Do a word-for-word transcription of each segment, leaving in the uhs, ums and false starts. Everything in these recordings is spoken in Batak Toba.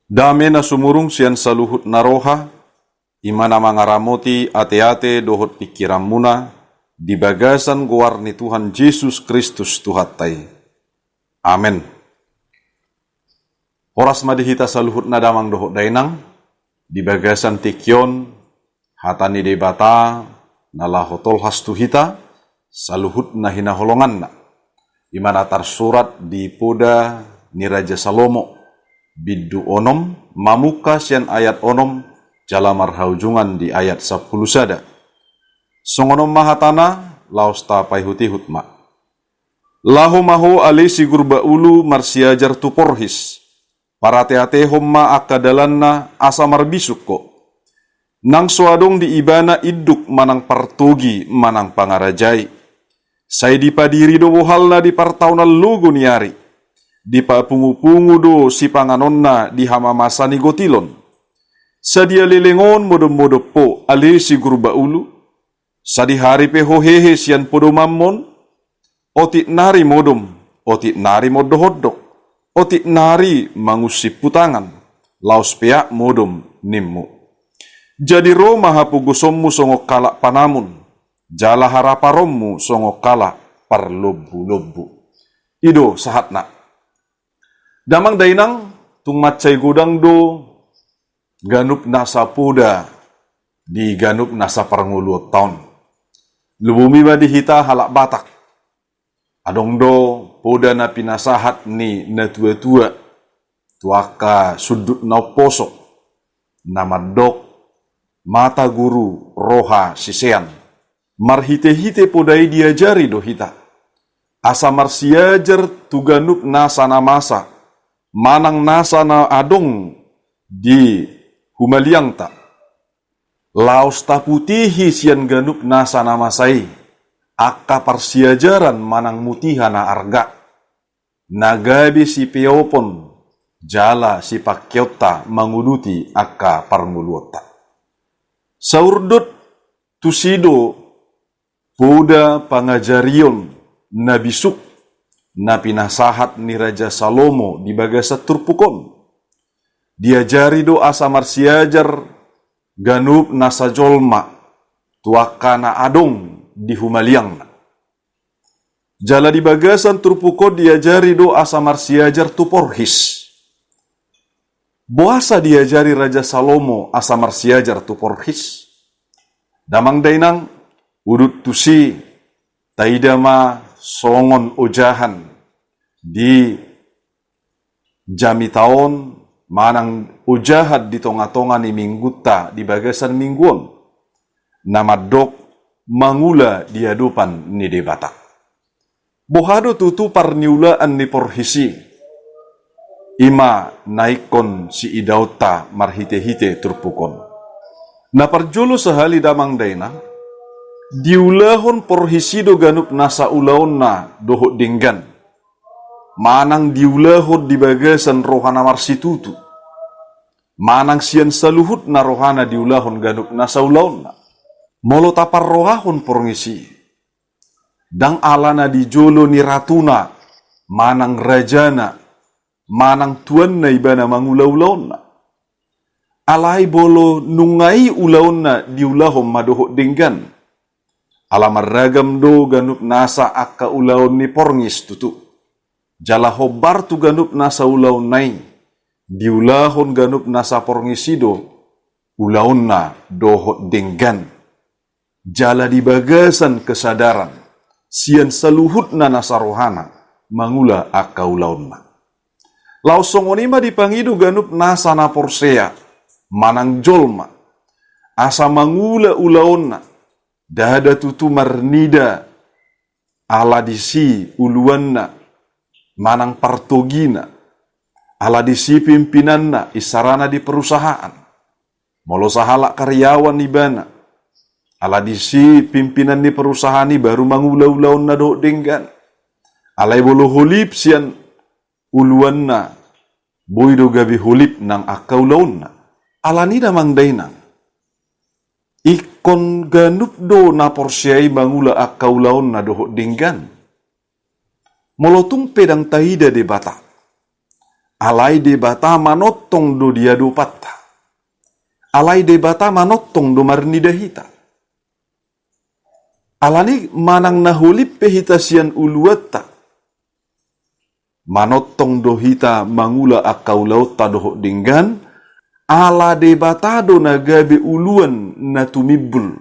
Dame na sumurung sian saluhut na roha, i ma na mangaramoti ateate dohot pingkiranmuna, di bagasan goar ni Tuhan Jesus Kristus Tuhanta i. Amen. Horas ma di hita saluhutna damang dohot dainang, di bagasan tingki on, hata ni Debata na laho tolhas tu hita, saluhut na hinaholonganna. I ma na tarsurat di Poda ni Raja Salomo, bindu onom, mamungka sian ayat onom, jala marhaujungan di ayat sampulu sada. Songon on ma hatana, laos tapaihut-ihut ma. Laho ma ho ale sigurba ulu marsiajar tu porhis, parate-atehon ma angka dalanna asa marbisuk ho. Nang so adong di ibana induk manang partogi manang pangarajai. Sai dipadiri do bohalna di partaonan logo ni ari. Dipapungu-pungu do sipanganonna di hamamasa ni gotilon. Sadia leleng on modom-modom ho ale sigurba ulu? Sadihari pe ho hehe sian podomanmon? Otik nari modom, otik nari mondok-ondok, otik nari mangunsip hu tangan, laos peak modom nimmu. Jadi ro ma hapogosonmu songon halak panamun, jala haraparonmu songon halak parlombu-lombu. I do sahatna. Damang dainang, tung mansai godang do ganup nasa poda di ganup nasa parngoluonta on. Lumobi ma di hita halak Batak. Adong do poda na pinasahat ni natua-tua tu angka sundut na umposo, na mandok mata guru roha sisean. Marhite-hite poda i diajari do hita asa marsiajar tu ganup nasa na masa manang nasa na adong di humaliangta. Laos taputihi sian ganup nasa na masa i angka parsiajaran manang mutiha na arga, na gabe sipeopon jala sipangkeonta manguduti angka parngoluonta. Saurdot tusi do poda pangajarion na bisuk na pinasahat ni Raja Salomo di bagasan turpuk on. Diajari do asa marsiajar ganup nasa jolma tu angka na adong di humaliangna. Jala di bagasan turpuk on diajari do asa marsiajar tu porhis. Boasa diajari Raja Salomo asa marsiajar tu porhis? Damang dainang, udut tusi, taida ma songon ojahan di jamita on manang ojahan di tonga-tonga ni minggunta di bagasan minggu on, na mandok mangula di adopan ni Debata. Boha do tutu parniulaan ni porhis i? I ma na ingkon siidaonta marhite-hite turpuk on. Na parjolo sahali damang dainang, diulahon porhis i do ganup nasa ulaonna dohot denggan. Manang diulahon di bagasan roha na marsitutu. Manang sian saluhutna rohana diulahon ganup nasa ulaonna. Molo taparrohahon porhis i, ndang ala na di jolo ni ratuna, manang rajana, manang tuanna ibana mangula ulaonna. Alai molo nunga i ulaonna diulahon ma dohot denggan. Ala marragam do ganup nasa angka ulaon ni porhis tutu. Jala hombar tu ganup nasa ulaonna i, diulahon ganup nasa porhis i do ulaonna dohot denggan. Jala di bagasan kesadaran sian saluhutna nasa rohana mangula angka ulaonna. Laos songon i ma dipangido ganup nasa na porsea manang jolma asa mangula ulaonna, ndada tutu marnida ala disi uluanna manang partogina, ala disi pimpinanna, isarana di perusahaan. Molo sahalak karyawan ibana, ala disi pimpinan ni perusahaan i baru mangula ulaonna dohot denggan. Alai molo holip sian uluanna, boi do gabe holip nang angka ulaonna. Alani damang dainang, ingkon ganup do na porsea i mangula angka ulaonna dohot denggan. Molo tung pe ndang taida Debata, Alai Debata manongtong do di adopanta. Alai Debata manongtong do marnida hita. Alani manang na holip pe hita sian uluanta, manongtong do hita mangula angka ulaonta dohot denggan, ala Debata do na gabe uluan na tumimbul,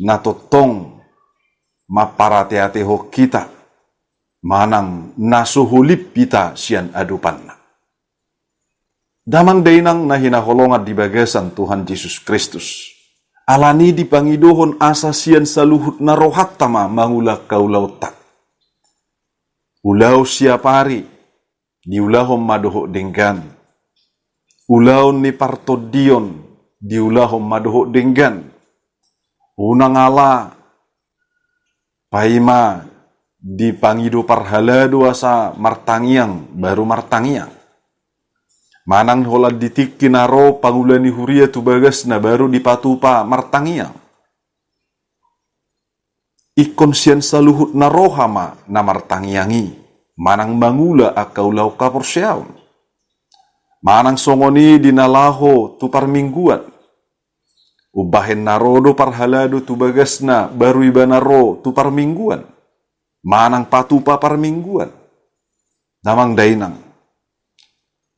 na tongtong mamparateatehon hita, manang na so holip hita sian adopanna. Damang dainang na hinaholongan di bagasan Tuhan Jesus Kristus. Alani dipangidohon asa sian saluhutna rohanta ma mangula angka ulaonta. Ulaon siapari, diulahon ma dohot denggan. Ulaon ni partondion, diulahon ma dohot denggan. Unang ala paima dipangido parhalado asa martangiang, baru martangiang. Manang holan di tingki na ro pangula ni huria tu bagasna baru dipatupa martangiang. Ingkon sian saluhutna roha ma na martangiang i, manang mangula angka ulaon haporseaon. Manang songon i di na laho tu parmingguan. Umbahen na ro do parhalado tu bagasna, baru ibana ro tu parmingguan. Manang patupa parmingguan. Damang dainang.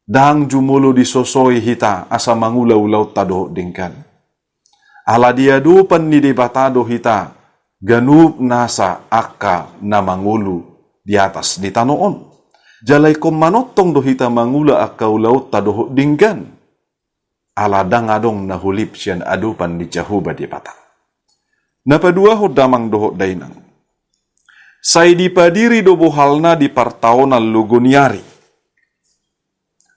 Ndang jumolo disosoi hita asa mangula ulaonta dohot denggan. Ala di adopan ni Debata do hita ganup nasa angka na mangolu di atas ni tano on. Jala ingkon manongtong do hita mangula angka ulaonta dohot denggan. Ala ndang adong na holip sian adopan ni Jahowa Debata. Na paduahon damang dohot dainang. Sai dipadiri do bohalna di partaonan logo ni ari.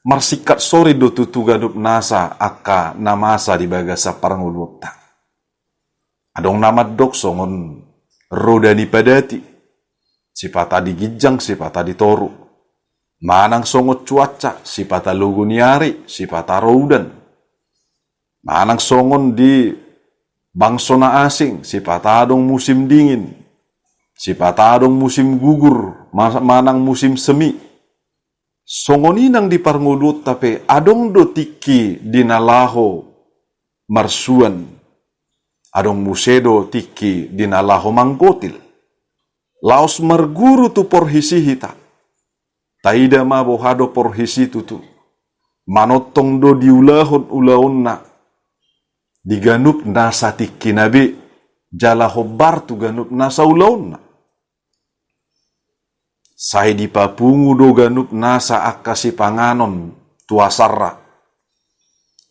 Marsingkat sorin do tutu ganup nasa angka na masa di bagasan parngoluonta. Adong na mandok songon roda ni padati, sipata di ginjang, sipata di toru. Manang songon cuaca, sipata logo ni ari, sipata ro udan. Manang songon di bangso na asing, sipata adong musim dingin, sipata adong musim gugur, ma-, manang musim semi. Songon i nang di parngoluonta pe adong do tingki di na laho marsuan, adong muse do tingki di na laho manggotil. Laos marguru tu porhisi hita. Taida ma boha do porhisi tutu. Manongtong do diulahon ulaonna. Di ganup nasa tingkina be, jala hombar tu ganup nasa ulaonna. Sai dipapungu do ganup nasa angka sipanganon tu asarna.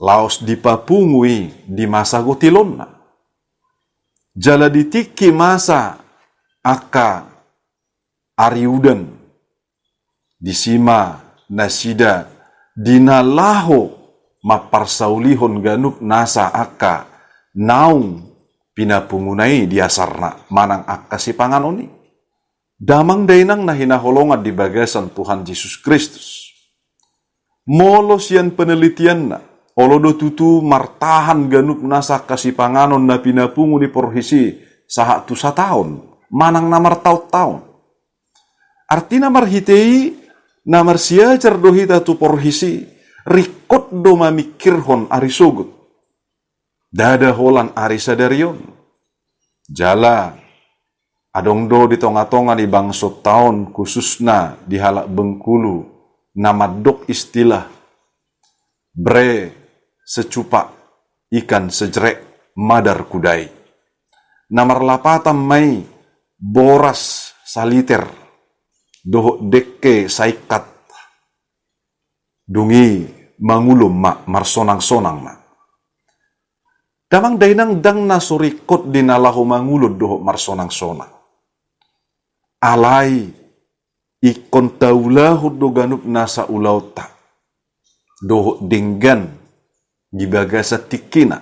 Laos dipapungu i di masa gotilonna. Jala di tingki masa angka ari udan. Disi ma nasida di na laho mamparsaulihon ganup nasa angka naung pinapunguna i di asarna manang angka sipanganon i. Damang dainang na hinaholongan di bagasan Tuhan Jesus Kristus. Molo sian penelitianna, olo do tutu martahan ganup nasa angka sipanganon na pinapungu ni porhisi sahat tu sataon, manang na martaon-taon. Artina marhite i na marsiajar do hita tu porhisi, ringkot do mamingkirhon ari sogot. Ndada holan ari sadari on. Jala adong do di tonga-tonga ni bangsonta on, khususna di halak Bengkulu, na mandok istilah bre secupak ikan sejrek madar kudai. Na marlapatan ma i boras saliter dohot dengke saingkat. Dung i mangulon ma, marsonang-sonang ma. Damang dainang, ndang na so ringkot di na laho mangulon dohot marsonang-sonang. Alai ingkon taulahon do ganup nasa ulaonta dohot denggan di bagasan tingkina.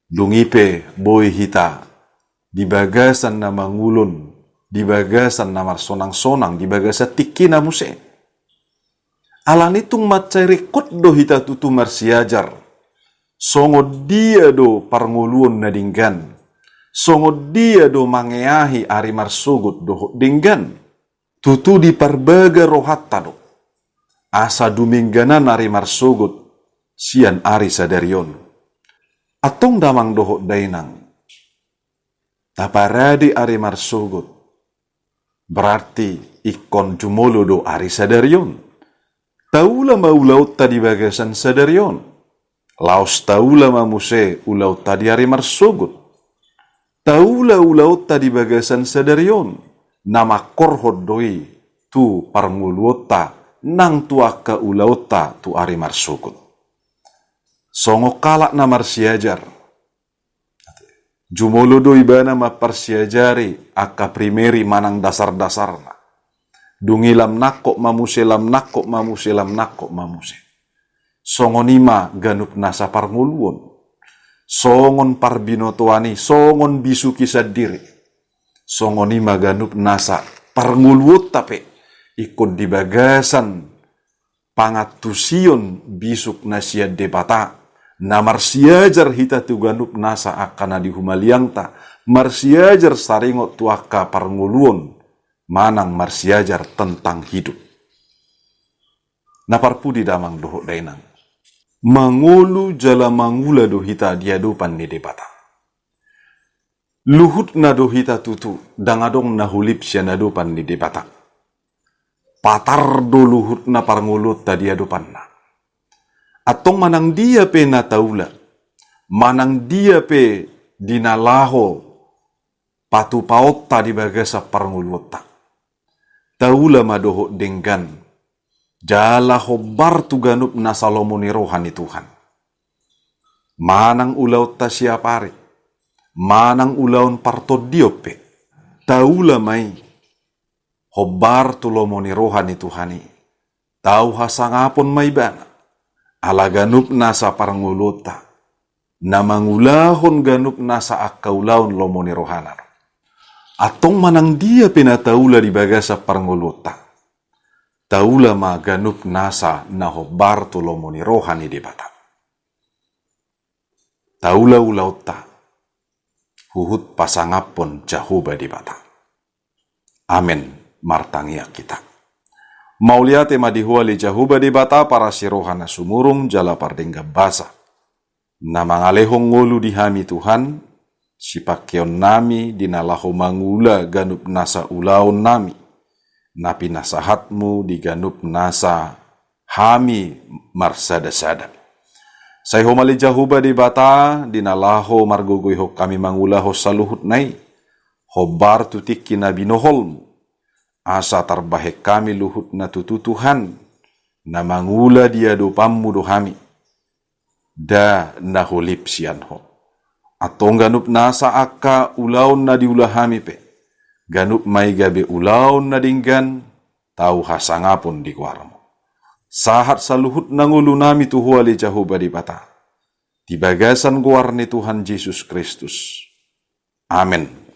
Dung i pe boi hita di bagasan na mangulon, di bagasan na marsonang-sonang, di bagasan tingkina muse. Alani tung mansai ringkot do hita tutu marsiajar. Songon dia do parngoluon na denggan. Songon dia do mangeahi ari marsogot dohot denggan. Tutu diparbaga rohanta do, asa dumengganan ari marsogot sian ari sadari on. Antong damang dohot dainang, taparade ari marsogot, berarti ingkon jumolo do ari sadari on. Taula ma ulaonta di bagasan sadari on, laos taula ma muse ulaonta di ari marsogot. Taula ulaonta di bagasan sadari on, na mangkorhon do i tu parngoluonta nang tu angka ulaonta tu ari marsogot. Songon halak na marsiajar, jumolo do ibana mamparsiajari angka primeri manang dasar-dasarna. Dung i lam nangkok ma muse, lam nangkok ma muse, lam nangkok ma muse. Songon i ma ganup nasa parngoluon. Songon parbinotoan i, songon bisuk i sandiri. Songon i ma ganup nasa parngoluonta pe. Ingkon di bagasan pangantusion bisuk na sian Debata, na marsiajar hita tu ganup nasa angka na di humaliangta, marsiajar saringot tu angka parngoluon, manang marsiajar tentang hidup. Na parpudi damang dohot dainang, mangolu jala mangula do hita di adopan ni Debata. Luhutna do hita tutu, ndang adong na holip sian adopan ni Debata. Patar do luhutna parngoluonta di adopanna. Antong manang dia pe na taula, manang dia pe di na laho patupaonta di bagasan parngoluonta, taula ma dohot denggan, jala hombar tu ganup nasa lomo ni roha ni Tuhan. Manang ulaonta siapari, manang ulaon partondion pe, taula ma i, hombar tu lomo ni roha ni Tuhan i. Tau hasangapon ma ibana, ala ganup nasa parngoluonta, na mangulahon ganup nasa angka ulaon lomo ni rohana do. Antong manang dia pe na taula di bagasan parngoluonta, taula ma ganup nasa na hombar tu lomo ni roha ni Debata. Taula ulaonta, huhut pasangaphon Jahowa Debata. Amen. Martangiang hita. Mauliate ma di Ho ale Jahowa Debata, parasi roha na sumurung jala pardenggan basa, na mangalehon ngolu di hami Tuhan, sipangkeon nami di na laho mangula ganup nasa ulaon nami, na pinasahatmu di ganup nasa hami marsada-sada. Sai Ho ma ale Jahowa Debata, di na laho margogoihon hami mangulahon saluhutna i, hombar tu tingki na binoholmu, asa tarbahen hami luhutna tutu Tuhan, na mangula di adopanmu do hami, nda na holip sian Ho. Antong ganup nasa angka ulaon na diula hami pe, ganup ma i gabe ulaon na denggan, tau hasangapon di goarmu. Sahat saluhutna ngolu nami tu Ho ale Jahowa Debata, di bagasan goar ni Tuhan Jesus Kristus. Amen.